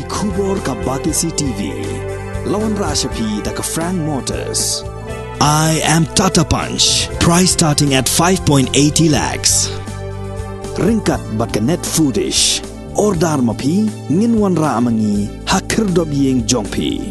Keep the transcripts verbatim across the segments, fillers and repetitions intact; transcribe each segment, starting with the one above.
Khubor ka Batesi T V. La wanrah sha phi da ka Frank Motors. I am Tata Punch. Price starting at five point eighty lakhs. Ryngkat bad ka Net Foodish. Order ma phi, ngin wanrah ma ngi ha khyrdop ïing jong phi.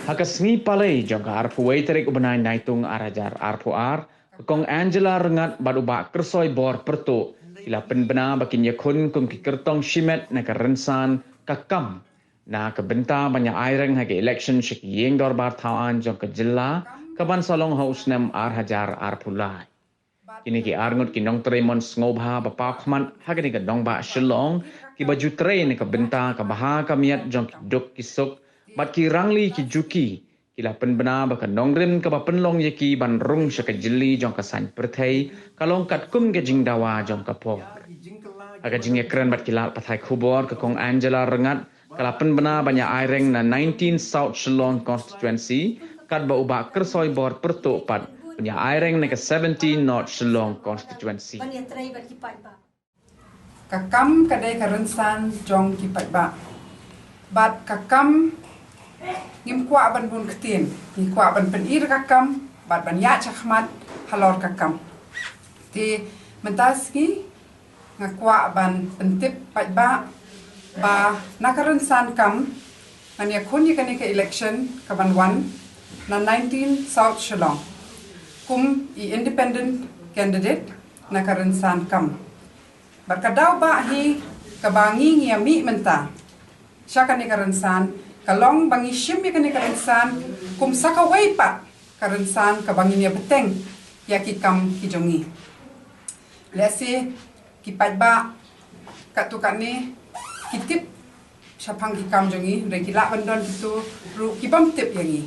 Ha ka sngi Palei jong ka arphew wei tarik u bnai Naitung ar hajar arphew ar, ka Kong Angela Ryngat bad u Bah Kyrsoibor Pyrtuh ki la pynbna ba kin ïakhun kum ki kyrtong shimet na ka rynsan Ka Kam, na ka bynta ban ïa aireng ha ka election sha ki ïing dorbar thaw aiñ jong ka jylla, ka ban sa long ha u snem ar hajar arphew lai. Kine ki arngut ki nongtrei mon sngewbha ba paw khmat ha kane ka nongbah Shillong, kiba ju trei na ka bynta ka bha ka miat jong ki duk ki suk bad ki rangli ki juki, ki la pynbna ba ka nongrim kaba pynlong ïa ki ban rung sha ka jylli jong ka saiñ pyrthei ka long katkum ka jingdawa jong ka por. Ha ka jingïakren bad ki lad pathai khubor, ka Kong Angela Ryngat ka la pynbna ban ïa aireng na nineteen South Shillong Constituency, katba u Bah Kyrsoibor Pyrtuh pat un ïa aireng na ka seventeen North Shillong Constituency. Ka kam ka dei ka rynsan jong ki paidbah. Bad ka kam ngim kwah ban bun ktien, ngi kwah ban pynïar ka kam bad ban ïaid shakhmat halor ka kam. Te mynta sngi nga kwah ban pyntip paidbah ba na ka rynsan kam ngan ïakhun ïa kane ka election ka ban wan na nineteen South Shillong kum i independent candidate na ka rynsan kam. Bad ka daw ba hi kaba ngi ngi ïa mih mynta sha kane ka rynsan ka long ba ngi shim ïa kane ka rynsan kum sa kawei pat ka rynsan kaba ngin ïa bteng ïa ki kam ki jong ngi. Lehse ki paidbah katto katne ki tip shaphang ki kam jong ngi, hynrei ki lah ban don kito ruh ki bym tip ïa ngi.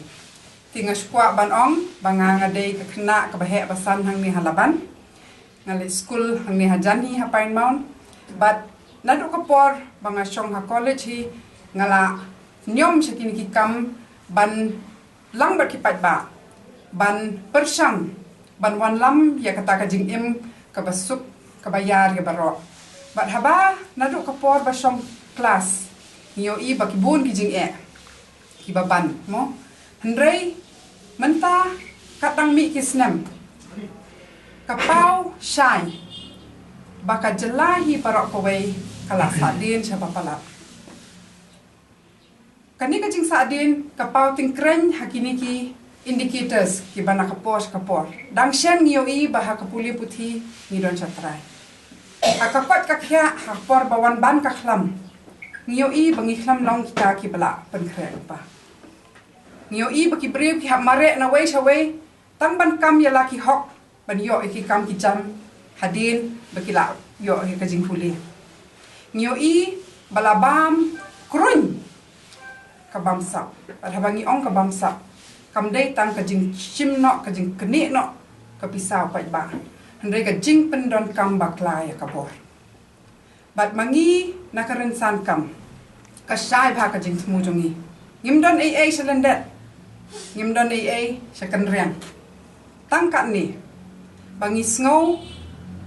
Te nga sngewkwah ban ong ba nga nga dei ka khynnah kaba heh ba san hangne ha Laban. Nga leit skul hangne ha Janhi ha Pine Mount. Bad naduh ka por ba nga shong ha college hi nga la niam sha kine ki kam ban lang bad ki paidbah, ban pyrshang ban wanlam ïa kata ka jingim kaba suk kaba ïar ïa baroh. Bad haba naduh ka por ba shong klas ngi ïohi ba ki bun ki jingeh kiba ban mo. Hynrei mynta katba mih ki snem ka paw shai ba ka jylla hi baroh kawei ka la sahdien sha ba palat. Kane ka jingsahdien ka paw tyngkreiñ ha kine ki indicators kiba na ka por sha ka por. Dang shen ngi ïohi ba ha ka pule puthi ngi don shatrai. Ha ka koit ka khiah, ha ka por ba wan ban ka khlam, ngi ïohi ba ngi khlem long kita kiba lah pynkhreh lypa. Ngi ïohi ba ki briew ki hap mareh na wei sha wei tang ban kam ïa la ki hok ban ïoh ïa ki kam ki jam hadien ba ki la ïoh ïa ka jingpule. Ngi ïohi ba la bam kruiñ ka bamsap. Bad haba ngi ong ka bamsap kam dei tang ka jingshim noh, ka jingknieh noh ka pisa u paidbah, hynrei ka jingpyndonkam bakla ïa ka bor. Bad ma ngi na ka rynsan kam ka shai bha ka jingthmu jong ngi. Ngim don ei ei sha lyndet, ngim don ei ei sha kynriang. Tang katne ba ngi sngew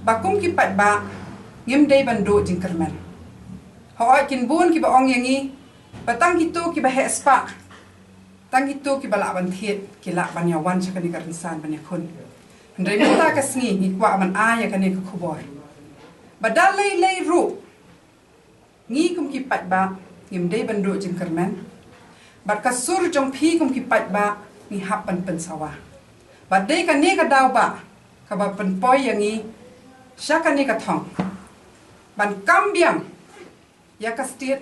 ba kum ki paidbah ngim dei ban duh jingkyrmen. Hooid kin bun kiba ong ïa ngi ba tang kito kiba heh spah, tang kito kiba lah ban thied ki lah ban ïa wan sha kane ka rynsan ban ïakhun. Hynrei mynta ka sngi ngi kwah ban ai ïa kane ka khubor ba da lei lei ruh ngi kum ki paidbah ngim dei ban duh jingkyrmen. Bad ka sur jong phi kum ki paidbah ngi hap ban pynsawa. Bad dei kane ka daw ba kaba pynpoi ïa ngi sha kane ka thong ban kam biang ïa ka state,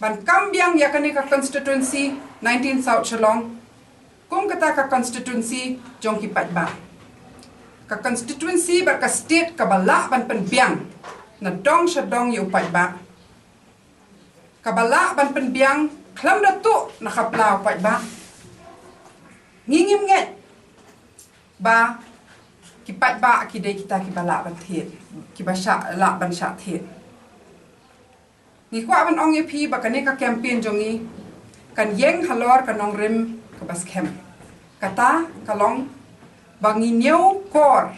ban kam biang ïa kane ka constituency nineteen South Shillong kum kata ka constituency jong ki paidbah. Ka constituency bad ka state kaba lah ban pynbiang na dong sha dong ïa u paidbah, kaba lah ban pynbiang khlem da tuh na ka pla u paidbah. Ngi ngim ngeit ba ki paidbah ki dei kita kiba lah ban thied, kiba shah, lah ban shah thied. Ngi kwah ban ong ïa phi ba kane ka campaign jong ngi kan ïeng halor ka nongrim kaba skhem. Kata ka long ba ngi ñiewkor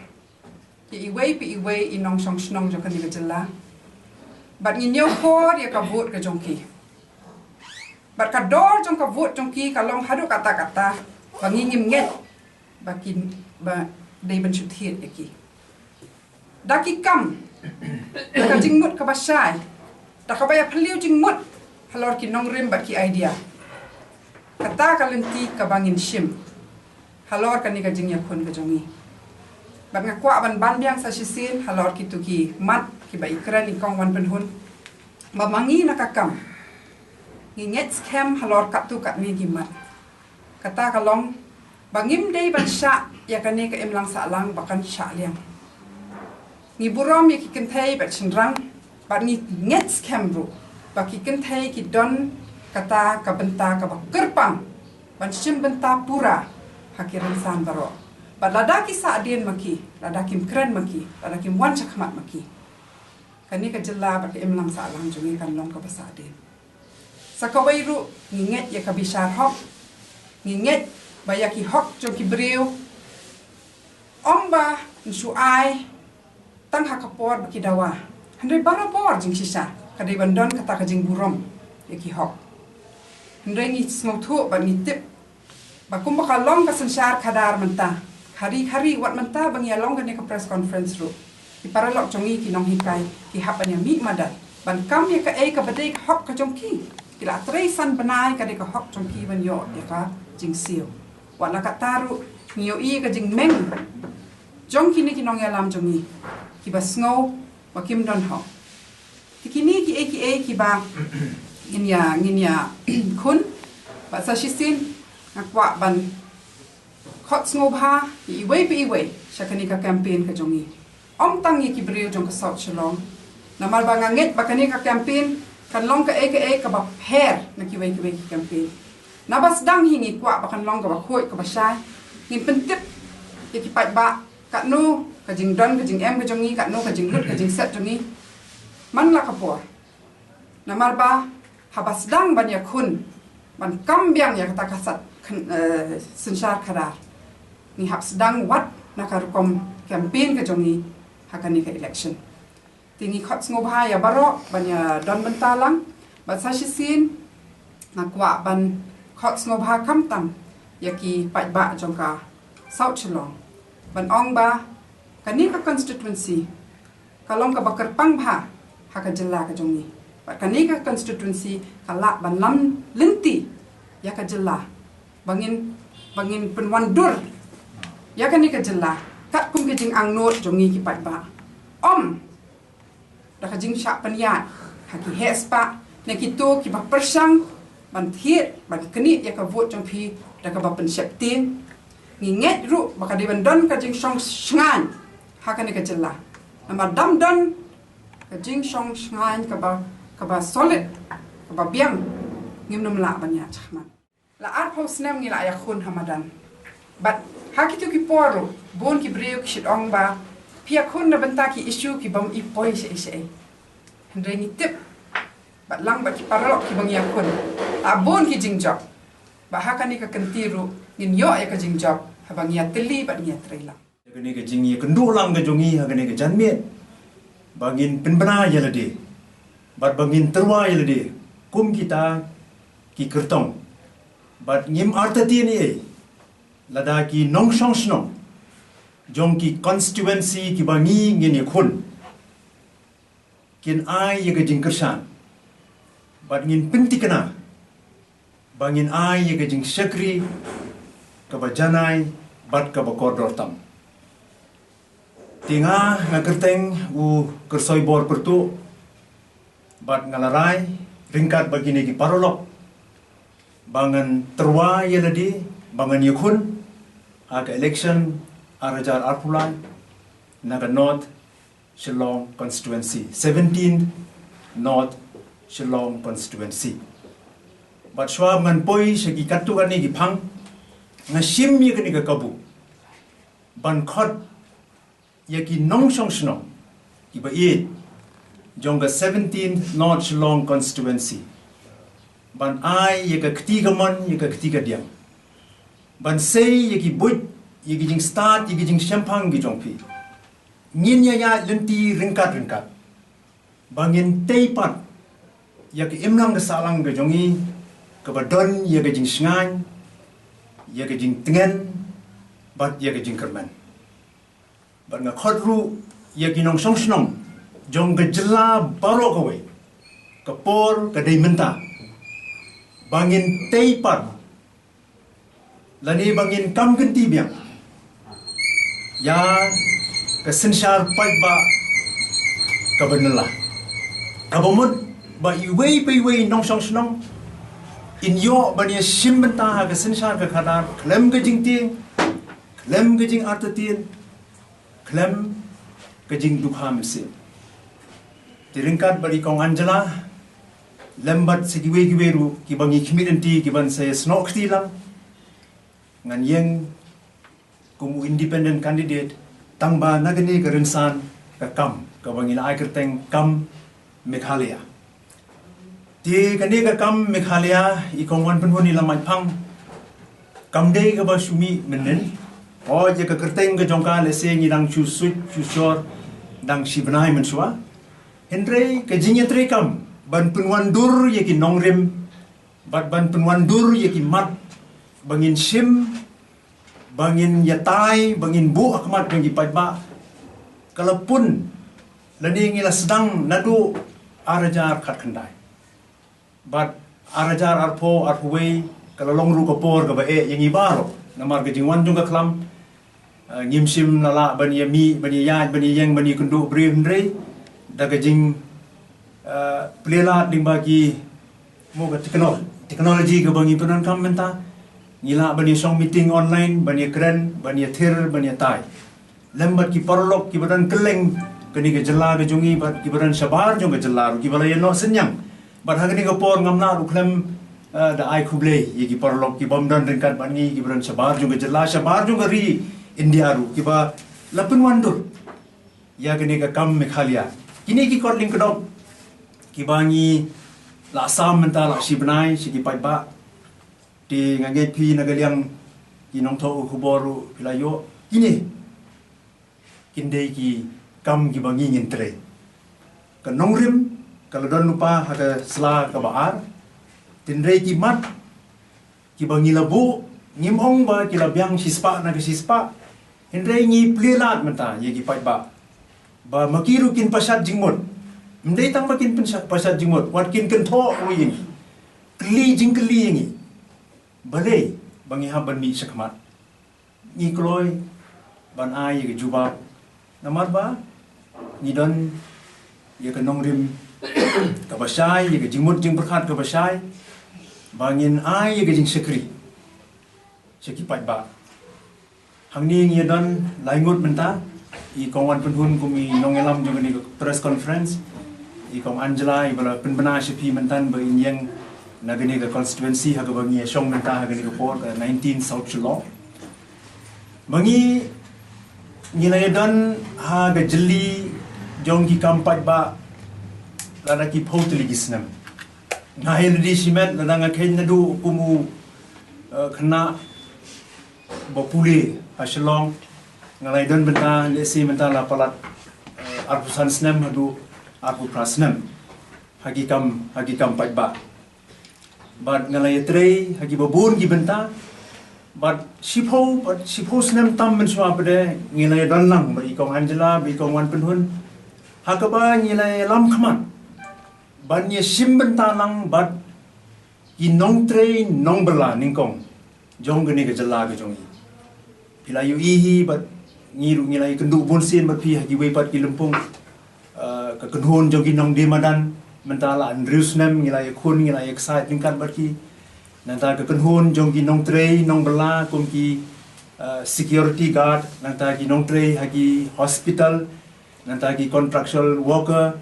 ïa iwei pa iwei i nongshong shnong jong kane ka jylla. Bad ngi ñiewkor ïa ka vote ka jong ki. Bad ka dor jong ka vote jong ki ka long haduh katta katta ba ngi ngim ngeit ba ki, ba dei ban shu thied ïa ki. Da ki kam, da ka jingmut kaba shai, da kaba ïaphylliew jingmut halor ki nongrim bad ki idea. Kata ka lynti kaba ngin shim halor kane ka jingïakhun ka jong ngi. Bad nga kwah ban ban biang sa shisien halor kito ki mat kiba i kren i kong Wanpynhun, ba ma ngi na ka kam ngi ngeit skhem halor katto katne ki mat. Kata ka long ba ngim dei ban shah ïa kane ka imlang sahlang ba kan shah liang. Ngi burom ïa ki kynthei bad shynrang, bad ngi ngeit skhem ruh ba ki kynthei ki don kata ka bynta kaba kyrpang ban shim bynta pura ha ki rynsan baroh. Bad lada ki sahdien ma ki, lada kim kren ma ki, lada kim wan shakhmat ma ki, kane ka jylla bad ka imlang sahlang jong ngi kan long kaba sahdien. Sa kawei ruh ngi ngeit ïa ka bishar hok, ngi ngeit ba ïa ki hok jong ki briew ym ban shu ai tang ha ka por ba ki dawa. Hynrei baroh por jingshisha ka dei ban don kata ka jingburom ïa ki hok. Hynrei ngi sngewthuh bad ngi tip ba kumba ka long ka synshar khadar mynta, khari khari wat mynta ba ngi ïa long kane ka press conference ruh, ki paralok jong ngi ki nonghikai ki hap ban ïa mih madan ban kam ïa kaei kaba dei ka hok ka jong ki. Ki la trei san bnai, ka dei ka hok jong ki ban ïoh ïa ka jingsiew. Wat la katta ruh ngi ïohi ka jingmeng jong kine ki nongïalam jong ngi kiba sngew ba kim don hok. Te kine kiei kiei kiba ngin ïa, ngin ïakhun. Bad sa shisien nga kwah ban khot sngewbha ïa iwei pa iwei sha kane ka campaign ka jong ngi. Ym tang ïa ki briew jong ka South Shillong. Namar ba nga ngeit ba kane ka campaign kan long kaei kaei kaba pher na kiwei kiwei ki campaign. Naba sdang hi ngi kwah ba kan long kaba khuid kaba shai. Ngin pyntip ïa ki paidbah katno ka jingdon ka jingem ka jong ngi, katno ka jinglut ka jingset jong ngi man la ka por. Namar ba haba sdang ban ïakhun, ban kam biang ïa kata ka sat khan, eh, synshar khadar, ngi hap sdang wat na ka rukom campaign ka jong ngi ha kane ka election. Te ngi khot sngewbha ïa baroh ban ïa don bynta lang. Bad sa shisien nga kwah ban khot sngewbha khamtam ïa ki paidbah jong ka South Shillong ban ong ba kane ka constituency ka long kaba kyrpang bha ha ka jylla ka jong ngi. Bad kane ka constituency ka lah ban lam lynti ïa ka jylla ba ngin, ba ngin pynwandur ïa kane ka jylla katkum ka jingangnud jong ngi ki paidbah. Ym da ka jingshah pynïaid ha ki heh spah ne kito kiba pyrshang ban thied, ban knieh ïa ka vote jong phi da kaba pynsheptieng. Ngi ngeit ruh ba ka dei ban don ka jingshong shngaiñ ha kane ka jylla. Namar dam don ka jingshong shngaiñ kaba, kaba solid, kaba biang, ngim nym lah ban ïaid shakhmat. La arphew snem ngi la ïakhun ha madan. Bad ha kito ki por ruh bun ki briew ki shu ong ba phi ïakhun na bynta ki issue ki bym i poi shaei shaei. Hynrei ngi tip bad lang bad ki paralok kiba ngi ïakhun, la bun ki jingjop. Bad ha kane ka kynti ruh ngin ïoh ïa ka jingjop haba ngi ïatylli bad ngi ïatreilang. Kane ka jingïakynduh lang ka jong ngi ha kane ka janmiet ba ngin pynbna ïa lade bad ba ngin tyrwa ïa lade kum kita ki kyrtong. Bad ngim artatien ei ei lada ki nongshong shnong jong ki constituency kiba ngi ngin ïakhun kin ai ïa ka jingkyrshan. Bad ngin pynthikna ba ngin ai ïa ka jingshakri kaba janai bad kaba kordor tam. Te nga, nga kyrteng u Kyrsoibor Pyrtuh bad nga la rai ryngkat bad kine ki paralok ba ngan tyrwa ïa lade ba ngan ïakhun ha ka election ar hajar arphew lai na ka North Shillong Constituency, seventeenth North Shillong Constituency. Bad shuwa ngan poi sha ki katto katne ki phang, nga shim ïa kane ka kabu ban khot ïa ki nongshong shnong kiba ïeit jong ka seventeenth North Shillong Constituency ban ai ïa ka kti kamon, ïa ka kti kadiang, ban sei ïa ki buit, ïa ki jingstad, ïa ki jingshemphang ki jong phi. Ngin ïa ïaid lynti ryngkat ryngkat ba ngin tei pat ïa ka imlang ka sahlang ka jong ngi kaba don ïa ka jingshngaiñ, ïa ka jingtngen, bad ïa ka jingkyrmen. Bad nga khot ruh ïa ki nongshong shnong jong ka jylla baroh kawei, ka por ka dei mynta ba ngin tei pat lane ba ngin kam kynti biang ïa ka synshar paidbah kaba nylla, kaba mut ba iwei pa iwei nongshong shnong in ïoh ban ïa shim bynta ha ka synshar ka khadar khlem ka jingtieng, khlem ka jingartatien, khlem ka jingdukha mynsiem. Te ryngkat bad i Kong Angela lem bad sa kiwei kiwei ruh kiba ngi khmih lynti kiban sa ïasnoh kti lang, ngan ïeng kum u independent candidate tang ba na kane ka rynsan ka kam kaba ngi la ai kyrteng kam Meghalaya. Te kane ka kam Meghalaya, i Kong Wanpynhun i la mait phang, kam dei kaba shu mih mynnin. Hooid, ïa ka kyrteng ka jong ka lehse ngi dang shu suit shu shor dang shi bnai mynshuwa. Hynrei ka jingïatreikam ban pynwandur ïa ki nongrim bad ban pynwandur ïa ki mat ba ngin shim, ba ngin ïatai, ba ngin buh ha khmat jong ki paidbah, ka la pun lane ngi la sdang naduh ar hajar khatkhyndai. Bad ar hajar arphew arphew wei ka la long ruh ka por kaba eh ïa ngi baroh. Namar ka jingwan jong ka khlam, eh, ngim shym la lah ban ïa mih, ban ïa ïaid, ban ïa ïeng, ban ïa kynduh briew, hynrei da ka jing, eh, plie lad lyngba ki, mo, ka technol-, technology kaba ngi pyndonkam mynta, ngi lah ban ïa shong meeting online, ban ïa kren, ban ïa thir, ban ïa tai lem bad ki paralok kiba don kylleng kane ka jylla ka jong ngi bad kiba don shabar jong ka jylla ruh kiba la ïa noh synñiang. Bad ha kane ka por ngam lah ruh khlem, eh, da ai khublei ïa ki paralok kibym don ryngkat bad ngi, kiba don shabar jong ka jylla, shabar jong ka ri India ruh, kiba la pynwandur ïa kane ka kam Meghalaya. Kine ki kot lyngkdong kiba ngi la sam mynta la shi bnai sha ki paidbah. Te nga ngeit phi na ka liang ki nongthoh khubor ruh phi la ïoh. Kine kin dei ki kam kiba ngi ngin trei. Ka nongrim ka la don lypa ha ka sla kaba ar. Hynrei ki mat kiba ngi la buh, ngim ong ba ki la biang shispah na ka shispah. Hynrei ngi plie lad mynta ïa ki paidbah ba ma ki ruh kin pashat jingmut. Ym dei tang ba kin pynsa-, pashat jingmut, wat kin kynthoh ruh ïa ngi, kylli jingkylli ïa ngi. Balei ba ngi hap ban mih shakhmat? Ngi kloi ban ai ïa ka jubab. Namar ba ngi don ïa ka nongrim kaba shai, ïa ka jingmut jingpyrkhat kaba shai, ba ngin ai ïa ka jingshakri sha ki paidbah. Hangne ngi don lai ngut mynta, i Kong Wanpynhun kum i nongïalam jong kane ka press conference, i Kong Angela iba la pynbna sha phi mynta ba in ïeng na kane ka constituency ha kaba ngi ïa shong mynta ha kane ka por, ka nineteen South Shillong. Ma ngi, ngi la ïa don ha ka jylli jong ki kam paidbah lada ki phew tylli ki snem. Nga ïa lade shimet lada nga kheiñ naduh kum u, eh, khynnah ba pule ha Shillong, nga la ïa don mynta, lehse mynta la palat, eh, arphew san snem haduh arphew phra snem ha ki kam, ha ki kam paidbah. Bad nga la ïatrei ha kiba bun ki bynta. Bad shiphew, bad shiphew snem tam mynshuwa pat de ngi la ïa don lang bad i Kong Angela bad i Kong Wanpynhun ha kaba ngi la ïalam khmat ban ïa shim bynta lang bad ki nongtrei nongbylla nyngkong jong kane ka jylla ka jong ngi. Phi la ïohi hi bad ngi ruh ngi la ïa kynduh bunsien bad phi ha kiwei pat ki lympung. Eh, ka kynhun jong ki nongdie madan mynta la hynriew snem ngi la ïa khun, ngi la ïa ksaid ryngkat bad ki. Nangta ka kynhun jong ki nongtrei nongbylla kum ki, eh, security guard, nangta ki nongtrei ha ki hospital, nangta ki contractual worker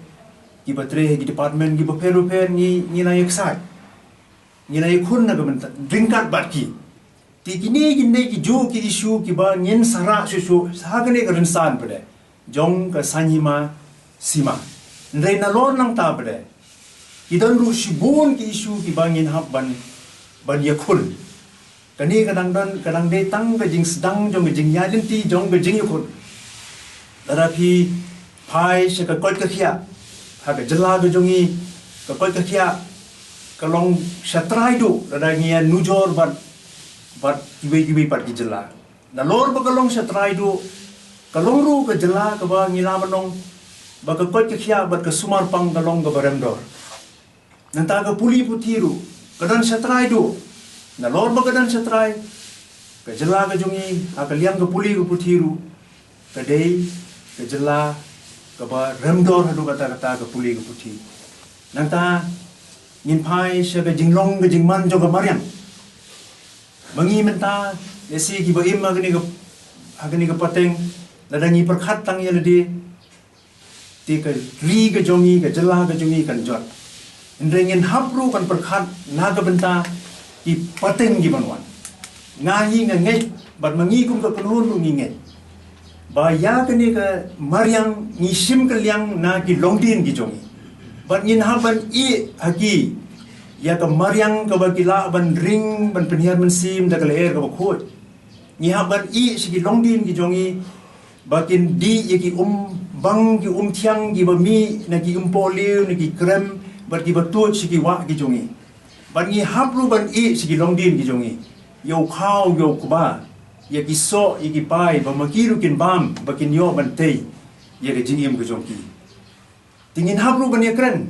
kiba trei ha ki department kiba pher bapher, ngi, ngi la ïa ksaid, ngi la ïa khun na ka bynta ryngkat bad ki. Te kine kin dei kijuh ki issue kiba ngin sa rah shuh shuh ha kane ka rynsan pat de jong ka saiñ hima sima. Hynrei nalor nangta pat de ki don ruh shibun ki issue kiba ngin hap ban, ban ïakhun. Kane ka dang don, ka dang dei tang ka jingsdang jong ka jingïaid lynti jong ka jingïakhun. Lada phi phai sha ka koit ka khiah ha ka jylla ka jong ngi, ka koit ka khiah ka long shatrai duh lada ngi ïa nujor bad, bad kiwei kiwei pat ki jylla. Nalor ba ka long shatrai duh, ka long ruh ka jylla kaba ngi la ban ong ba ka koit ka khiah bad ka sumar pang ka long kaba rem dor. Nangta ka pule puthi ruh ka don shatrai duh. Nalor ba ka don shatrai, ka jylla ka jong ngi ha ka liang ka pule ka puthi ruh ka dei ka jylla kaba rem dor haduh katta katta ka pule ka puthi. Nangta ngin phai sha ka jinglong ka jingman jong ka mariang. Ma ngi mynta, lehse kiba im ha kane ka, ha kane ka pateng, lada ngi pyrkhat tang ïa lade, te ka ri ka jong ngi, ka jylla ka jong ngi kan jot. Hynrei ngin hap ruh ban pyrkhat na ka bynta ki pateng kiban wan. Nga hi nga ngeit, bad ma ngi kum ka kynhun ruh ngi ngeit ba ïa kane ka mariang ngi shim kylliang na ki longdien ki jong ngi. Bad ngin hap ban ïeh ha ki, ïa ka mariang kaba ki lah ban ring ban pynhiar mynsiem da ka lyer kaba khuid. Ngi hap ban ïeh sha ki longdien ki jong ngi ba kin dih ïa ki um bang, ki um thiang, kiba mih na ki um pohliew, na ki krem, bad kiba tuid sha ki wah ki jong ngi. Bad ngi hap ruh ban ïeh sha ki longdien ki jong ngi, ïa u khaw, ïa u kba, ïa ki soh, ïa ki pai, ba ma ki ruh kin bam, ba kin ïoh ban tei ïa ka jingim ka jong ki. Te ngin hap ruh ban ïakren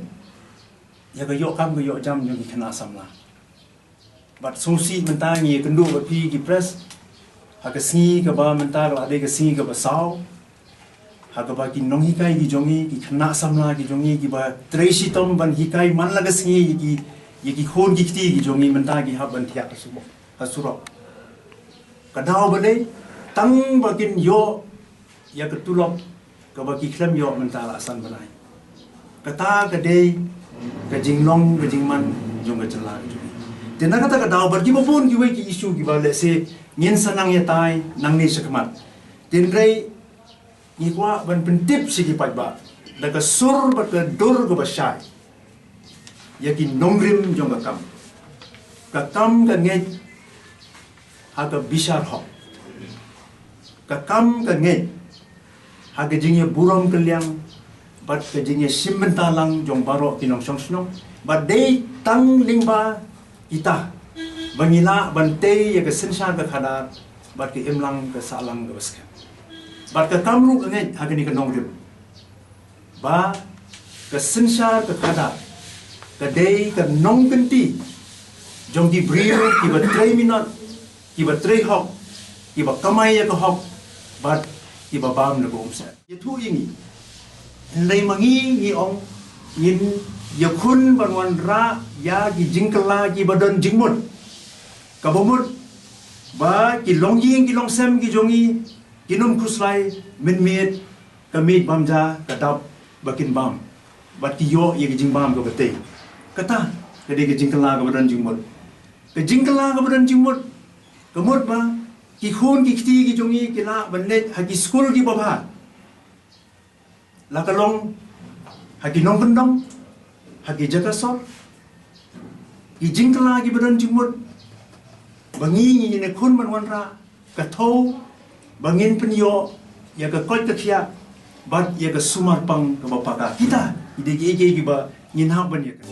ïa ka ïoh kam ka ïoh jam jong ki khynnah samla. Bad sngewsih mynta ngi ïakynduh bad phi ki press ha ka sngi kaba mynta ka la dei ka sngi kaba saw, ha kaba ki nonghikai ki jong ngi, ki khynnah samla ki jong ngi, kiba trei shitom ban hikai man la ka sngi ïa ki, ïa ki khun ki kti ki jong ngi, mynta ki hap ban thiah ha surok, ha surok. Ka daw ba dei tang ba kin ïoh ïa ka tulop kaba ki khlem ïoh mynta la san bnai. Kata ka dei ka jinglong ka jingman jong ka jylla ka jong ngi. Te na kata ka daw bad kiba bun kiwei ki issue kiba lehse ngin sa nang ïatai nangne shakhmat. Te hynrei ngi kwah ban pyntip sha ki paidbah da ka sur bad ka dur kaba shai ïa ki nongrim jong ka kam. Ka kam ka ngeit ha ka bishar hok. Ka kam ka ngeit ha ka jingïaburom kylliang bad ka jingïashim bynta lang jong baroh ki nongshong shnong. Bad dei tang lyngba kita ba ngi lah ban tei ïa ka synshar ka khadar bad ka imlang ka sahlang kaba skhem. Bad ka kam ruh ka ngeit ha kane ka nongrim ba ka synshar ka khadar ka dei ka nongkynti jong ki briew kiba trei minot, kiba trei hok, kiba kamai ïa ka hok bad kiba bam na ka umsyep. Ïathuh ïa ngi. Hynrei ma ngi ngi ong ngin ïakhun ban wanrah ïa ki jingkylla kiba don jingmut. Kaba mut ba ki longïing ki longsem ki jong ngi kin ym khuslai mynmiet ka miej bam ja ka dap ba kin bam bad ki ïoh ïa ka jingbam kaba tei. Kata ka dei ka jingkylla kaba don jingmut. Ka jingkylla kaba don jingmut ka mut ba ki khun ki kti ki jong ngi ki lah ban leit ha ki skul kiba bha, la ka long ha ki nongkyndong, ha ki jaka sor. Ki jingkylla kiba don jingmut ba ngi ngin ïakhun ban wanrah ka thew ba ngin pynïoh ïa ka koit ka khiah bad ïa ka sumar pang kaba paka. Kita ki dei kiei kiei kiba ngin hap ban ïa ka